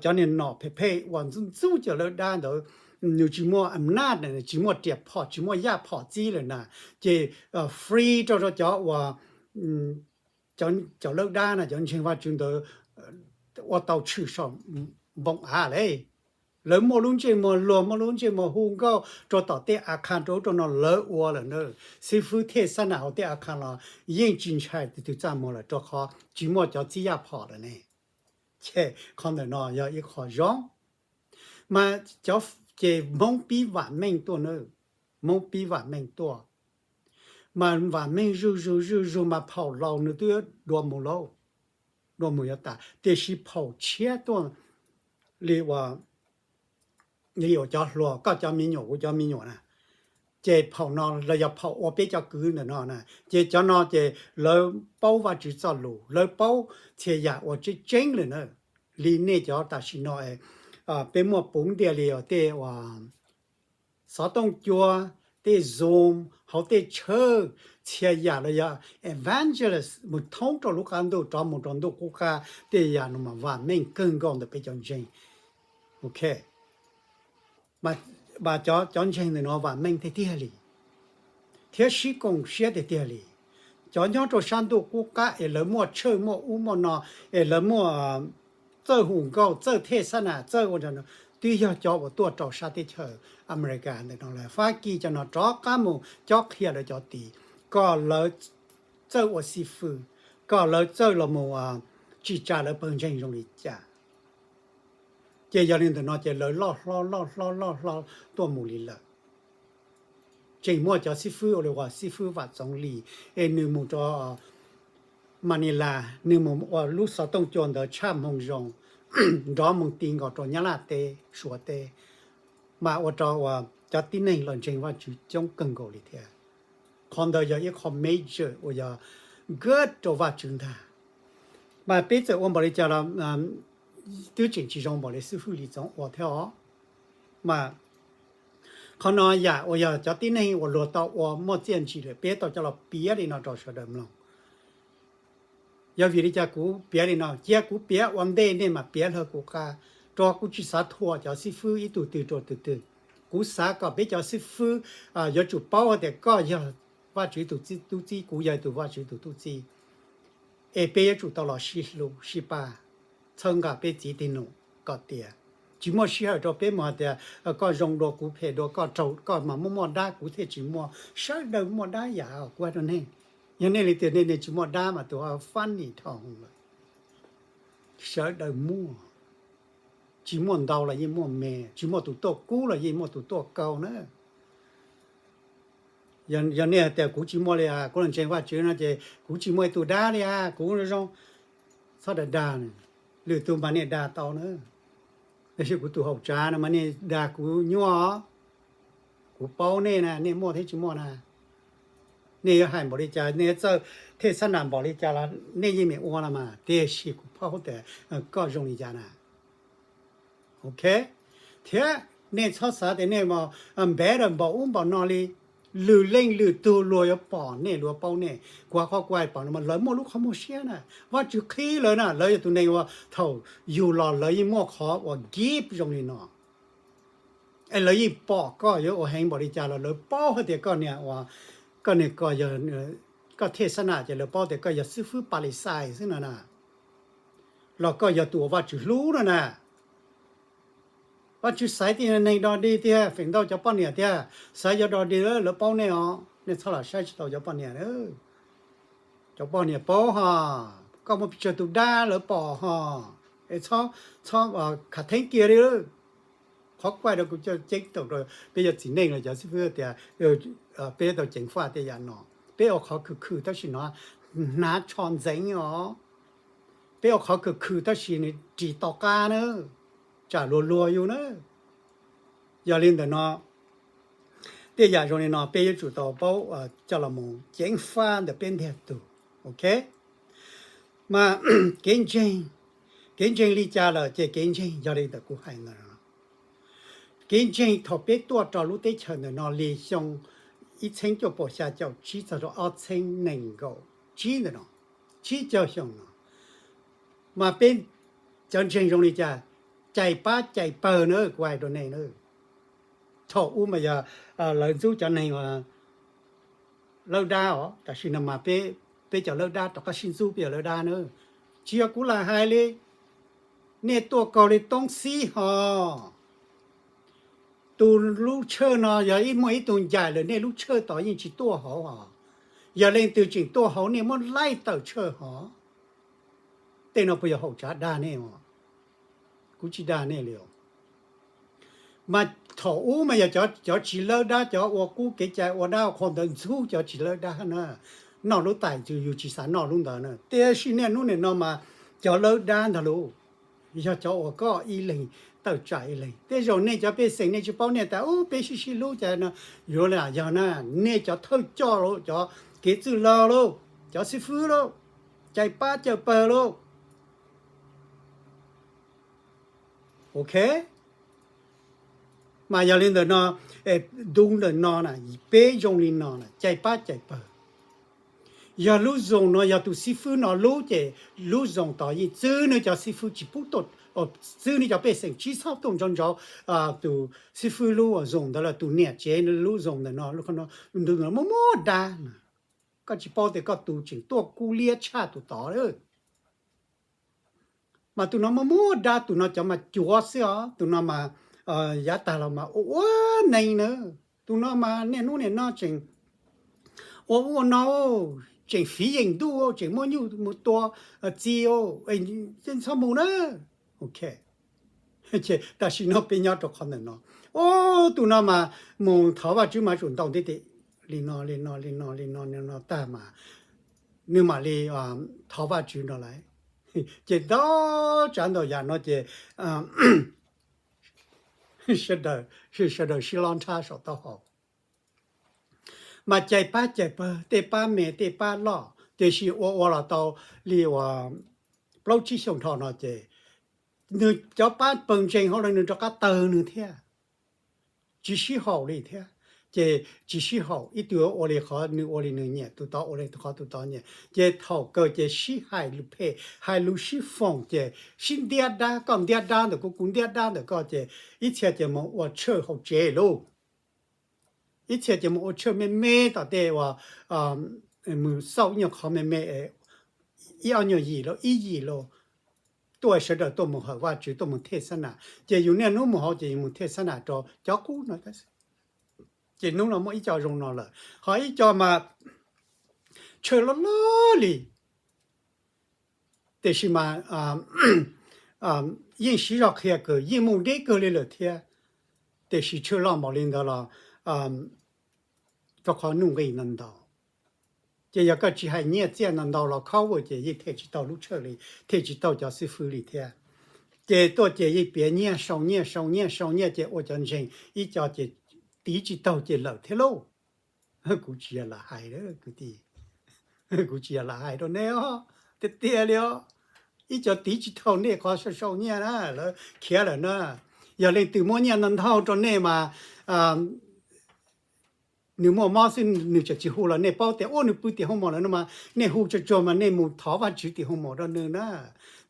Cov niag nom phem phem uas ntxub ntxub cov lawb dab ntawd, nws tsis muaj amnaj, tsis muaj riam phom tsis muaj yaj phom txib lawm na, ces free rau rau cov uas cov lawb dab na, cov ntseeg Vajtswv ntawd ua tau tshwm saum npoo av le. Lawv muaj lub ntsej muag luag, muaj lub ntsej muag hu nkauj rau tom tej a khas rau ub rau no lawv ua lawm na. Xib fwb thej xab nam hauv tej a khas los yeej tsis ntshai tus twg txaj muag lawm rau qhov tsis muaj cov txib yaj phom lawm ne. Ces qhov ntawm no yog ib qho zoo. Mas cov, ces Hmoob pib vam meej tuaj na, Hmoob pib vam meej tuaj. Mas vam meej zuj zus zuj zus mas phaum laus nws twb dua mus lauj, dua mus yuav tas, tiam sis phaum tshiab tuaj li uas, li uas cov hluas, koj cov me nyuam kuv cov me nyuam na, ces phaum no los yog phaum ua peb cov kwv ntawm no na, ces cov no ces lawv paub Vajtswv txoj lus, lawv paub txhia yam uas tseeb tseeb lawm na. Li nej cov tam sim no peb muaj puv ntiag li os, tej uas xov tooj cua, tej Zoom, hauv tej tshawj, txhia yam los yog evangelist mus thoob rau lub qab ntuj rov mus rau ntuj qub qab, tej yam no mas vam meej kawg nkaus ntawm peb cov ntseeg. Ok, mas cov ntseeg ntawm no vam meej tiag tiag li thiab sib koom siab tiag tiag li. Cov nyob rau sab ntuj qub qab es lawv muaj tshawj muaj ub muaj no, es lawv muaj txawj hu nkauj, txawj thej xab nam, txawj ua, twb yog cov uas tuaj rau sab teb chaws Amelikas ntawm no lawm. Fab Kis cov no rov qab mus cob qhia lawv cov tid kom lawv txawj ua xib fwb, kom lawv txawj los mus tsim tsa lawv pawg ntseeg zoo li cas. Ces yog li ntawm no ces lawv loj hlob loj hlob loj hlob tuaj mus li lawm. Tseem muaj cov xib fwb ua li uas xib fwb Vam Txoov Lis es nws mus rau Manila, nws mus ua lub xov tooj cua ntawd tshaj hmoo zoo, nrov moo ti nkaus rau Nyab Laj teb Suav teb, mas ua rau uas cov tib neeg los ntseeg Vajtswv coob kawg nkaus li thiab. Qhov ntawd yog ib qho major uas yog good rau Vajtswv ntag. Mas peb txawm ua npaum li cas los twb tseem tsis zoo npaum li xib fwb Lis Txoov ua thiab os. Mas qhov no yam uas yog cov tib neeg uas luag tau ua muaj txiaj ntsig lawm peb tau coj los piav li no rau sawv daws mloog. Yog vim li cas kuv piav li no? Cia kuv piav ua ntej nej mam piav lawv kuv qab, rau kuv tsis xav thuam cov xib fwb ib tug twg rau tus twg. Kuv xav kom peb cov xib fwb yuav tsum paub hais tias koj yog Vajtswv tus tub txib, kuv yog tus Vajtswv tus tub txib, es peb yuav tsum tau los sib hlub sib pab, txhawb nqa peb txiv tij num kom tiav. Tsis muaj sij hawm rau peb mus hais tias koj zoo dua kuv phem dua, koj raug koj mas muaj muaj dab kuv thiaj tsis muaj. Sawv daws muaj dab yam kuv hais rau nej. Yog nej li tias nej tsis muaj dab mas tus funny dhau lawm. Sawv daws muaj, tsis muaj ntau los yeej muaj me, tsis muaj tus tuaj kub los yeej muaj tus tuaj kaug na. Yog nej hais tias kuv tsis muaj li as, kuv los ntseeg Vajtswv no ces kuv tsis muaj ib tug dab li as, kuv zoo. Txhob dag dag, lwm tus mas nej dag tau na. Tab sis kuv tus hauv tsav no mas nej dag kuv nyuaj. Kuv paub nej na, nej muaj thiab tsis muaj na. Nej yuav hais npaum li cas, nej yuav txawj thej xab nam npaum li cas los nej yeej meem ua los mas, tiam sis kuv paub tias koj zoo li cas na. Ok, thiab nej txhob xav tias nej better npaum ub npaum no li. Lwm leej lwm tug luag yuav pom nej, luag paub nej. Kuv qhov kuv hais pom no mas lawv muaj lub qhov muag siab na. Vajtswv qhib lawv na, lawv yog tus neeg uas thaum yug los lawv yeej muaj qhov uas gift zoo li no. Es lawv yeej pom koj yuav ua heev npaum li cas los lawv paub hais tias koj niag ua, koj niag ko, koj thej xab nam ces lawv paub tias koj yog xib fwb Palisade xwb no na, los koj yog tus uas Vajtswv hlub no na. Vajtswv xaiv tib neeg dog dig tiag, feem ntau cov poj niam tiag, xaiv yuav dog dig, lawv paub nej os, nej txhob los saib tsis taus cov poj niam. Cov poj niam paub ho, koj muaj pes tsawg tus dab lawv pom ho, es txhob khav theeb kiag li. Qhov kuj rau kuv coj ceeb toom rau peb yog txiv neej los cov xib fwb tias peb tau ceev faj tej yam no. Peb ua qhov khwm khwm tab sis no hnav tsho ntxeev os. Peb ua qhov khwm khwm tab sis nws ris to qab na, tsam luag luag yus na. Yog li ntawm no, tej yam zoo li no peb yuav tsum tau paub coj los mus ceev faj ntawm peb ntiag tug. Ok, mas kev ntseeg, kev ntseeg li cas lawm ces kev ntseeg yog li ntawm kuv hais ntawd no. Kev ntseeg thaum peb tuaj rau lub teb chaws ntawm no li xyoo ib txheeb cuaj puas xya caum tsib txog rau ob txheeb nees nkaum tsib ntawm no, tsib caug xyoo no, mas peb cov ntseeg zoo li cas, cais pab cais pawg na, kuv hais rau nej na. Thaum ub mas yog lawv ntxub cov neeg lawb dab os, tam sim no mas peb cov lawb dab rov qab sib ntxub peb cov lawb dab na. Tsis yog kuv lam hais li, nej tuaj kaug li toob xib ho. Tus lub tshawj no yog ib muaj ib tug ncaim lawm nej lub tshawj tod yeej tsis tuaj hauv os. Yog leej twg tseem tuaj hauv nej muab laij tawm tshawj hov. Tej no puas yog haum tsav dag nej os? Kuv tsis dag nej li os. Mas thaum ub mas yog cov tsis lawb dab, cov ua qub kev cai ua dab ua qhua ntawd ntxub cov tsis lawb dab na. Noj lub tais yus tsis xav noj lub ntawd na. Tiam sis niaj hnub nim no mas cov lawb dab ntag lauj, yog cov uas koj ib leeg tawm tsam ib leeg. Tej zaum nej cov pej xeem nej tsis paub, nej tas ub peb sib sib hlub cas no, yuav li yog na, nej cov thawj coj lauj, cov kev txwj laug lauj, cov xib fwb lauj, cais pab cais pawg lauj. Ok, mas yog li ntawm no, ntu ntawm no na, peb zoo li no na, cais pab cais pawg. Yog lub zos no yog tus xib fwb no lub ces lub zos tod yeej txwb nws cov xib fwb tsis pub tuaj, txwb nws cov pej xeem tsis txhob tuaj ntsauv ntsauv tus xib fwb lub zos ntawd los tus niam tsev lub zos ntawm no, lub qhov no, ntu no muaj muaj dab na. Koj tsis paub tias koj tus tseem tuaj kub liab tshaj tus tod lawm. Mas tus no muaj muaj dab, tus no cov mas cuav xwb os, tus no mas yav tag los mas ua ua neeg na. Tus no mas niaj hnub niaj no tseem ua ub ua no, tseem fiv yeem ntuj, tseem muaj nyuj mus tua txiv, txhob mus na. Ok, Ces tam sim no peb nyob rau qhov ntawm no, ub, tus no mas mus thov Vajtswv mas tsum ntaus ntiaj teb li no li no li no li no li no tag mas nws mam li thov Vajtswv no lawm. Ces ntau tsav ntau yam no ces sawv daws sib lob nrhab saum taub hau. Mas cais pab cais pawg, tej pab me tej pab loj, tiam sis ua ua los tau li uas plaub tsib xyoos dhau no ces nws cov pab pawg ntseeg hauv lawv nws rov qab tawg nws thiab, tsis sib haum li thiab. Ces tsis sib haum, ib tug ua li qhov nws ua li nws nyiam, tus tod ua li qhov tus tod nyiam, ces thaum kawg ces sib hais lus phem, hais lus sib foom, ces sib ntiab dab, koj ntiab dab ntawm kuv, kuv ntiab dab ntawm koj, ces ib txhia ces mus ua church hauv tsev lauj. Ib txhia ces mus ua church me me tom tej uas mus xauj ib nyuag qhov me me, ib ob nyuag yim los ib yim los tuaj, sawv daws tuaj mus hawm Vajtswv, tuaj mus thej xab nam. Ces yus niaj hnub mus hauv ces yus mus thej xab nam rau cov qub no. Ces hnub no muaj ib co zoo no lawm, ho ib co mas church loj loj li, tiam sis mas yeej siv zog qhia kawg, yeej mus deb kawg li lawm thiab, tiam sis church loj npaum li ntawd los rau qhov nuj nqis ntau ntau. Ces yog koj tsis hais nyiaj txiaj ntau ntau los cover ces yeej them tsis tau lub church li, them tsis tau cov xib fwb li thiab. Ces tuaj ces yeej piav nyiaj sau nyiaj sau nyiaj sau nyiaj ces ua cov ntseeg ib co ces tiv tsis taug ces lawm thiab lauj. Kuv tsis yog lam hais kwv tij, kuv tsis yog lam hais rau nej os, tiag tiag li os. Ib co tiv tsis taug nej qhov sau sau nyiaj na, lawv khiav lawm na. Yog leej twg muab nyiaj ntau ntau rau nej mas nws muaj mob xwb nws tseem tsis hu los nej paub tias ua nws pw tim hoos maum lawm no mas nej hu tsuag tsuag mas nej mus thov Vajtswv tim hoos maum rau nws na.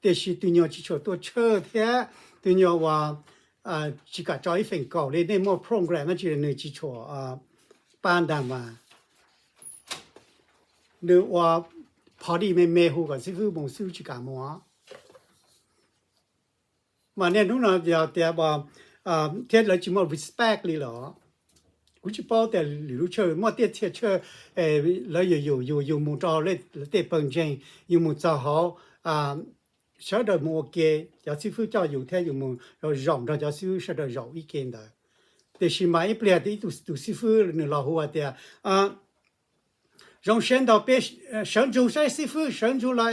Tiam sis tus nyuag tsis tshua tuaj church thiab tus nyuag uas tsis kam tso ib feem kaum li, nej muaj program tsis nws tsis tshua pab ntag mas nws ua party me me hu kom xib fwb mus xwb tsis kam mus. Mas niaj hnub no yog tias thiab lawv tsis muaj respect li lawm. Kuv tsis paub tias lwm lub church muaj tej txhia church lawv yus yus yus yus mus rau lawv tej pawg ntseeg, yus mus txog hauv sawv daws mus ua ke, cov xib fwb coj yus thiab yus mus zaum nrog cov xib fwb sawv daws zaum ib ke ntawd. Tiam sis mas ib pliag ib tus xib fwb nws los hu hais tias zoo siab ntau peb sawv ntsug saib xib fwb, sawv ntsug los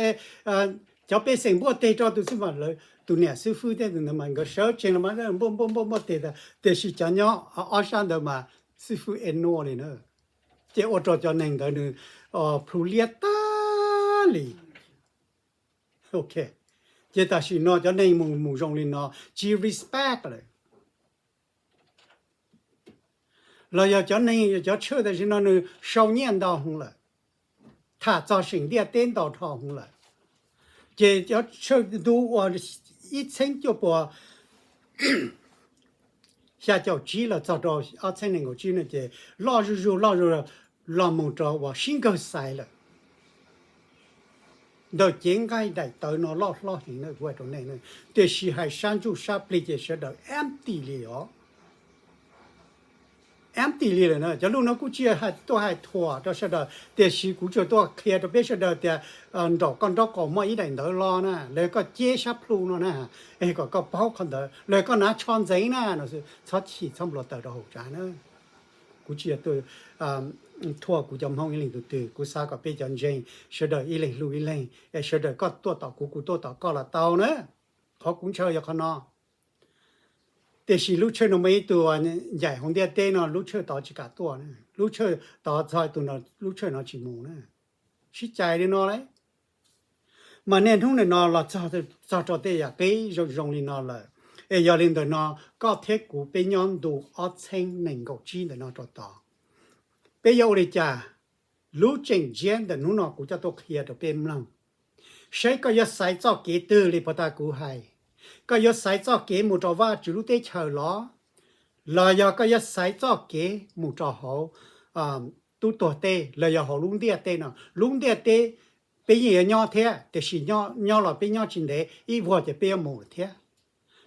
cov pej xeem npuaj teg rau tus xib fwb. Tus niam xib fwb thiab tus ntawd mas nkawd sawv tsees los mas npuaj npuaj npuaj npuaj teg tas, tiam sis cov nyob ob sab ntawd mas xib fwb ignore li na. Ces ua rau cov neeg ntawd nws plhu liab tag li. Ces tam sim no cov neeg mus mus zoo li no tsis respect lawm. Los yog cov neeg cov church tam sim no nws sau nyiaj ntau heev lawm, tham txog seem ntiaj teb ntau dhau heev lawm. Ces cov church ntu uas ib txheeb cuaj puas xya caum tsib los txog rau ob txheeb nees nkaum tsib no ces loj zuj zus loj zuj zus los mus rau uas sib nkawg xaiv lawm. Ntawm cev nqaij daim tawv no loj hlob heev na kuv hais rau nej, tiam sis hais sab ntsuj sab plig ces sawv daws empty li os. Empty li lawm na. Cov lus no kuj tsis yog tuaj hais thuam rau sawv daws, tiam sis kuv tsuas tuaj qhia rau peb sawv daws tias nraum koj nraub qaum muaj ib daim ntawv lo na, los koj ceb sab plhu no na, es kom koj paub qhov ntawd, los koj hnav tsho ntxeev na, txhob chim txhob npluav taws rau hauv tsav na. Kuv tsis yog tuaj thuam kuv cov Hmoob ib leeg tus twg, kuv xav kom peb cov ntseeg sawv daws ib leeg hlub ib leeg, es sawv daws koj tuaj tom kuv, kuv tuaj tom koj los tau na. Qhov kuv ntshaw yog qhov no. Tiam sis lub tshawj no muaj ib tug ncaim hauv ntiaj teb no, lub tshawj tod tsis kam tuaj, lub tshawj tod txog tus no, lub tshawj no tsis mus na. Sib cais li no lauj. Mas niaj hnub nim no los txog rau tej yam qib zoo zoo li no lawm, es yog li ntawm no koj thiab kuv peb nyob ntu ob txheeb nees nkaum tsib ntawm no rau tod, peb yuav ua li cas? Lub tseem ntsiab ntawm hnub no kuv coj tuaj qhia rau peb mloog, saib koj yuav xaiv txoj kev twg li puag ta kuv hais. Koj yuav xaiv txoj kev mus rau Vajtswv lub teb chaws los, los yog koj yuav xaiv txoj kev mus rau hauv tub tuag teb los yog hauv lub ntiaj teb no? Lub ntiaj teb peb yeej yuav nyob thiab, tiam sis nyob los peb nyob tsis ntev, ib vuag ces peb yuav mus lawm thiab.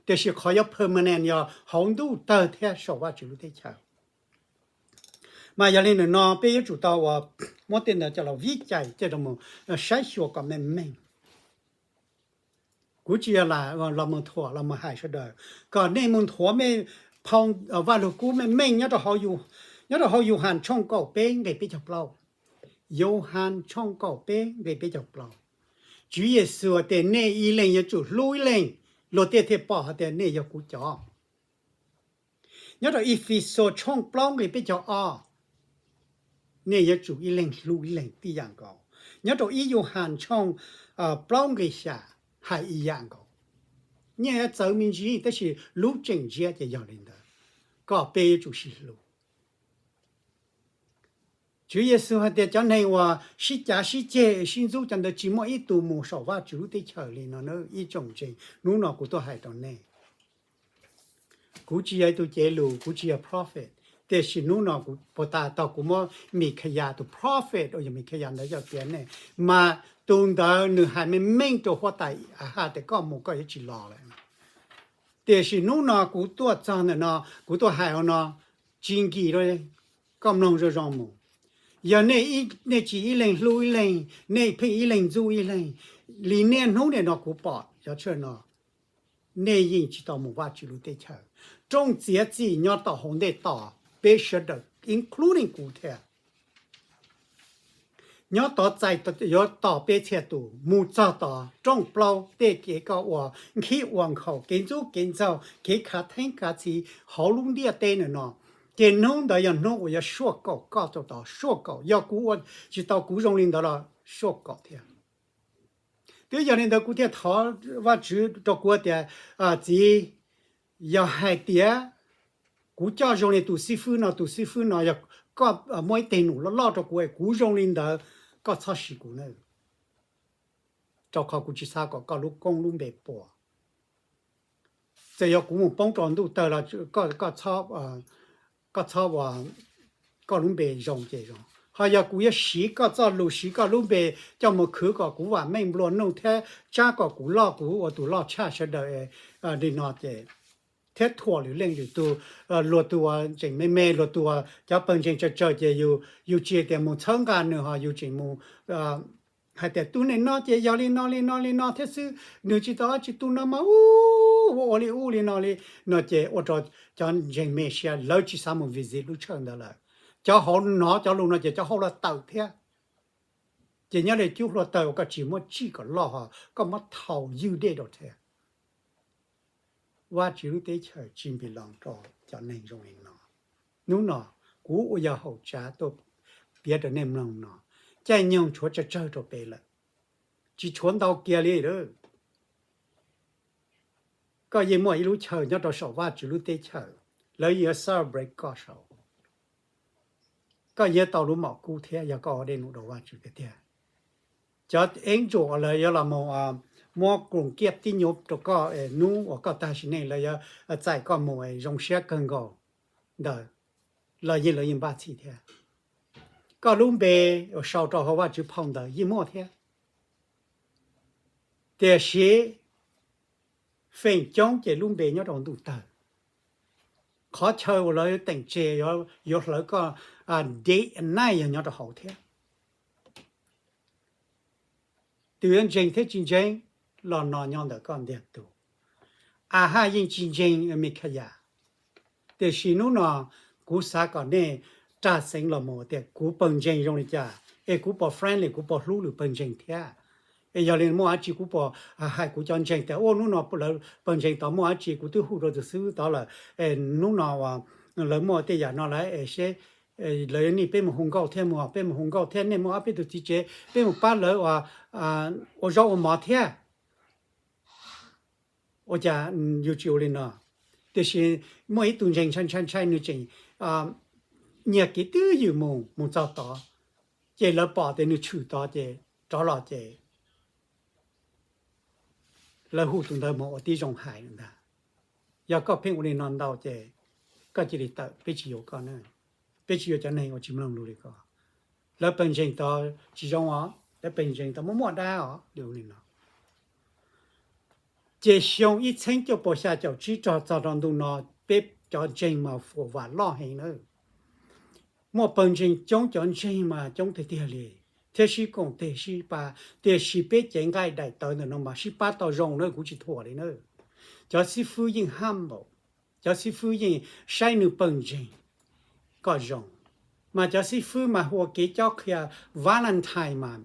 Tiam sis qhov yuav permanent yog hauv ntuj tawg thiab saum Vajtswv lub teb chaws. Mas yog li ntawm no peb yuav tsum tau uas muab tej ntawd coj los vij cais coj los saib xyuas kom meej meej. Kuv tsis yog los mus thuam los mus hais sawv daws kom nej mus nthuav mej phau Vaj Lug Kub meej meej nyob rau hauv Yauhas tshooj kaum peb nqe peb caug plaub. Yauhas tshooj kaum peb nqe peb caug plaub. Tswv Yexus hais tias nej ib leeg yuav tsum hlub ib leeg, luag tej thiaj pom hais tias nej yog kuv cov. Nyob rau Efexus tshooj plaub nqe peb caug ob, nej yuav tsum ib leeg hlub ib leeg tib yam nkaus. Nyob rau ib Yauhas tshooj plaub nqe xya hais ib yam nkaus. Nyiaj yuav txawv me ntsis tab sis lub tseem ntsiab ces yog li ntawd, kom peb yuav tsum sib hlub. Tswv Yexus hais tias cov neeg uas sib cav sib ceg sib ntxub cov ntawd tsis muaj ib tug mus saum Vajtswv lub teb chaws li no na ib tsoom ntseeg. Hnub no kuv tuaj hais rau nej, kuv tsis yog ib tug cev lus, kuv tsis yog prophet, tiam sis hnub no kuv puag ta tau kuv muab Mikhayas tus prophet uas yog Mikhayas ntawd coj piav nej, mas tus ntawd nws hais meej meej rau huab tais Ahaj tias koj mus koj yuav tsis los lawm. Tiam sis hnub no kuv tuaj txog ntawm no, kuv tuaj hais ua no, tsis nkim rau, koj mloog zoo zoo mus. Yog nej tsis ib leeg hlub ib leeg, nej pheej ib leeg ntxub ib leeg, li niaj hnub nim no kuv pom cov tshuaj no, nej yeej tsis tau mus Vajtswv lub teb chaws. Rooj txiav txim nyob tom hauv ntej tos peb sawv daws, including kuv thiab. Nyob tod txais yuav tos peb txhia tus mus txog tod rooj plaub tej kev koj ua nkhib ua nkhaus, kev ntxub kev ntxaug, kev khav theeb khav txhiv hauv lub ntiaj teb ntawm no, ces hnub ntawd yog hnub uas yuav suaj kaum koj rau tod, suaj kaum. Yog kuv ua tsis tau kuv zoo li ntawd los suaj kaum thiab. Twb yog li ntawd kuv thiaj thov Vajtswv rau kuv tias, Txiv, yog hais tias kuv coj zoo li tus xib fwb no, tus xib fwb no yog koj muab ib teg num loj loj rau kuv es kuv zoo li ntawd, koj txhob siv kuv na, rau qhov kuv tsis xav kom koj lub koob lub npe puas. Txawm yog kuv mus poob rau ntuj tawg los koj txhob, koj lub npe zoo ces zoo. Ho yog kuv yuav siv koj txoj lus, siv koj lub npe coj mus khwv kom kuv vam meej nplua nuj thiab tsab kom kuv loj, kuv ua tus loj tshaj sawv daws li no ces, thiab thuam lwm leej lwm tus, luag tus uas tseem me me, luag tus uas cov pawg ntseeg tsawg tsawg ces yus tsis tias mus txhawb nqa nws, ho yus tseem mus hais tias tus nim no ces yog li no li no li no thiab xwb, nws tsis tau dab tsi, tus no mas ua ua li ub li no li no ces ua rau cov ntseeg me sia lawv tsis xav mus visit lub church ntawd lawm. Cov hauv hnov cov lus no ces cov hauv los tawm thiab. Ces nyob li cub hlua taw uas koj tsis muab tsij kom loj ho koj muab thau ywj dej rau thiab. Vajtswv lub teb chaws tsis npis loos rau cov neeg zoo li no. Hnub no kuv uas yog hauv tsav tuaj piav rau nej mloog no, caij nyoog tshuav tsawg tsawg rau pem lawm, tsis tshuav ntau kiag li lawm. Koj yeej muaj ib lub chaw nyob rau saum Vajtswv lub teb chaws, lawv yuav celebrate koj saud. Koj yuav tau lub mom kub thiab yog koj ua dej num rau Vajtswv tiag tiag. Cov angel uas lawv yuav los mus muab koom kiab tib nyuag rau koj, hnub uas koj tag sim neej lawv yuav txais koj mus zoo siab kawg nkaus ntawd los yeej lawv yeej npaj txhij thiab. Koj lub npe uas sau rau hauv Vajtswv phau ntawv yeej muaj thiab. Tiam sis feem coob ces lub npe nyob rau ntuj tawg. Qhov chaw uas lawv teem tseg yuav hlawv koj day and night yog nyob rau hauv thiab. Tus yuav ntseeg thiab tsis ntseeg los no nyob ntawm koj ntiag tug. Ahaj yeej tsis ntseeg Mikhayas, tiam sis hnub no kuv xav kom nej raj xeev los mus tias kuv pawg ntseeg zoo li cas es kuv puas friendly, kuv puas hlub lwm pawg ntseeg thiab. Es yog li muaj dab tsi kuv puas hais kuv cov ntseeg tias ua hnub no lawv pawg ntseeg tod muaj dab tsi kuv twb hu rau tus xib hwb tod lawm, hnub no lawv muaj tej yam no lawm es seb lawv yuav nij peb mus hu nkauj thiab mus, peb mus hu nkauj thiab nej muaj ob peb tug txiv tsev peb mus pab lawv ua zaub ua mov thiab. Ua cas yus tsis ua li no? Tiam sis muaj ib tug ntseeg ntshai ntshai ntshai nws tseem nyiag kev twb ywm mus mus txog tod, ces lawv pom tias nws tshwm tod ces rov los ces lawv hu tus ntawd mus ua tib zoo hais ntag. Yog koj pheej ua li no ntau ces koj cia li tawm, peb tsis yuav koj na. Peb tsis yuav cov neeg uas tsis mloog lus li koj. Lawv pawg ntseeg tod tsis zoo os, lawv pawg ntseeg tod muaj muaj dab os li no. Ces xyoo ib txheeb cuaj puas xya caum tsib rog txog rau ntu no, peb cov ntseeg mas fuam vam loj heev na. Muaj pawg ntseeg coob, cov ntseeg mas coob tiag tiag li, thiab sib koom tes sib pab, tiam sis peb cev nqaij daim tawv ntawm no mas sib pab tau zoo na, kuv tsis thuam li na. Cov xib fwb yeej humble, cov xib fwb yeej saib nws pawg ntseeg kom zoo, mas cov xib fwb mas hu ua kev cob qhia Valentine mas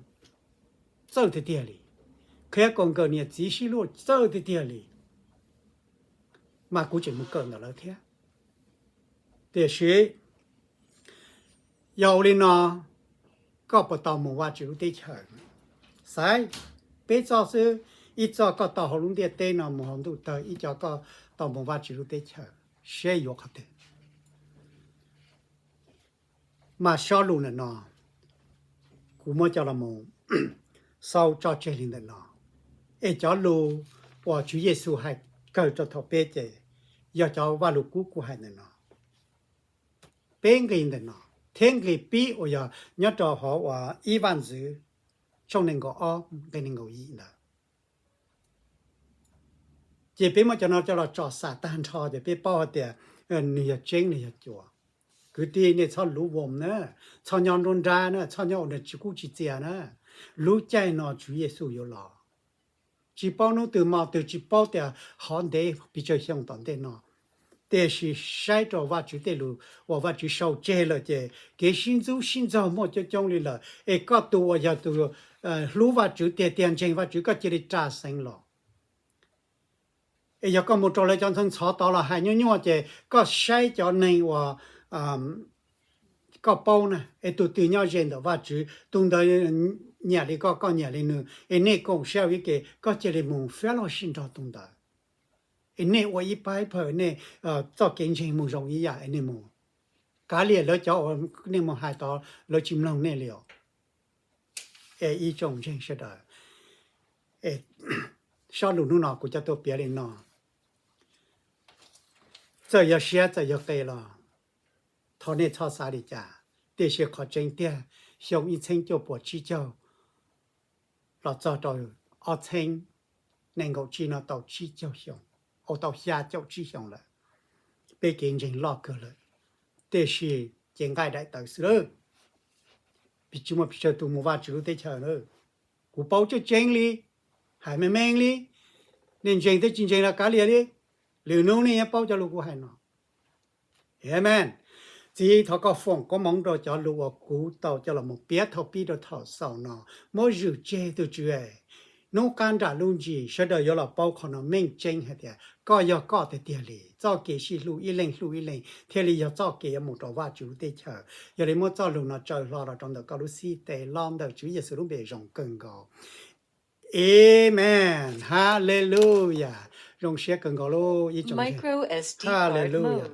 txawj tiag tiag li, qhia kom nkawd niam txiv sib luag txawj tiag tiag li, mas kuv tseem mus kawm ntawm lawv thiab. Tiam sis yog ua li no, koj puas tau mus Vajtswv lub teb chaws? Xaiv peb txoj xwb, ib txoj koj tau hauv lub ntiaj teb no mus hauv ntuj tawg, ib co koj tau mus Vajtswv lub teb chaws, seb yuav qhov twg. Mas sob lus ntawm no kuv muab coj los mus xaub tso tseg li ntawm no, es cov lus uas Tswv Yexus hais kawg rau thaum peb ces yog cov Vajluskub kuj hais ntawm no. Peb nqis ntawm no thiab nqis pib uas yog nyob rau hauv uas ib Vaj Ntxwv tshooj nees nkaum ob nqe nees nkaum yim ntawd. Ces peb muab cov no coj los tsom xam tag nrho ces peb paub hais tias nws yog tseeb nws yog cuav. Kwv tij, nej txhob luv voos na, txhob nyob nruab nrab na, txhob nyob ua tsis kub tsis txias na. Lub caij no Tswv Yexus yuav los. Tsis paub hnub twg hmo twg, tsis paub tias hov ntev pes tsawg xyoo tom ntej no. Tiam sis saib rau Vajtswv tej lus uas Vajtswv sau tseg lawm ces kev sib ntxub sib ntxaug muaj coob coob li lawm, es koj tus uas yog tus hlub Vajtswv tiag tiag ntseeg Vajtswv koj cia li ras xeev los. Es yog koj mus rau lawv cov ntxhov ntxhov tod los hais nyuaj nyuaj ces koj saib cov neeg uas koj paub na, es tus twg nyob ze ntawm Vajtswv tus ntawd nyiam li koj, koj nyiam li nws, es nej koom siab ua ib ke, koj cia li mus fiab loj sib nrog tus ntawd. Es nej ua ib pab ib phaw, nej txoj kev ntseeg mus zoo ib yam es nej mus. Kav liam lawv cov uas nej mus hais tod lawv tsis mloog nej li os. Es ib tsoom ntseeg sawv daws, sob lus hnub no kuv coj tuaj piav li no, txawm yog siab txawm yog qe los thov nej txhob xav li cas. Tiam sis qhov tseeb tiag, xyoo ib txheeb cuaj puas tsib caug los txog rau ob txheeb nees nkaum tsib no tau tsib caug xyoo, tau xya caum tsib xyoo lawm. Peb kev ntseeg loj kawg lawm, tiam sis cev nqaij daim tawv xwb lawm. Peb tsis muaj pes tsawg tus mus Vajtswv lub teb chaws lawm. Kuv paub tseeb tseeb li, hais meej meej li, nej ntseeg thiab tsis ntseeg los kav liam li, lwm hnub nej yuav paub cov lus kuv hais no. Amen. Txiv, thov koj foom koob hmoov rau cov lus uas kuv tau coj los mus piav thaum pib rau thaum xaus no. Muab zwm tseg tus Tswv, hnub qab nram lub ntsis sawv daws yuav los paub qhov no meej tseeb hais tias koj yog koj tiag tiag li. Txoj kev sib hlub ib leeg hlub ib leeg thiaj li yog txoj kev yuav mus rau Vajtswv lub teb chaws. Yog li muab txoj lus no tsaws hlo los rau ntawm koj lub xib tes los ntawm Tswv Yexus lub npe zoo kawg nkaus. Amen. Hallelujah. Zoo siab kawg nkaus lauj ib tsoom, hallelujah.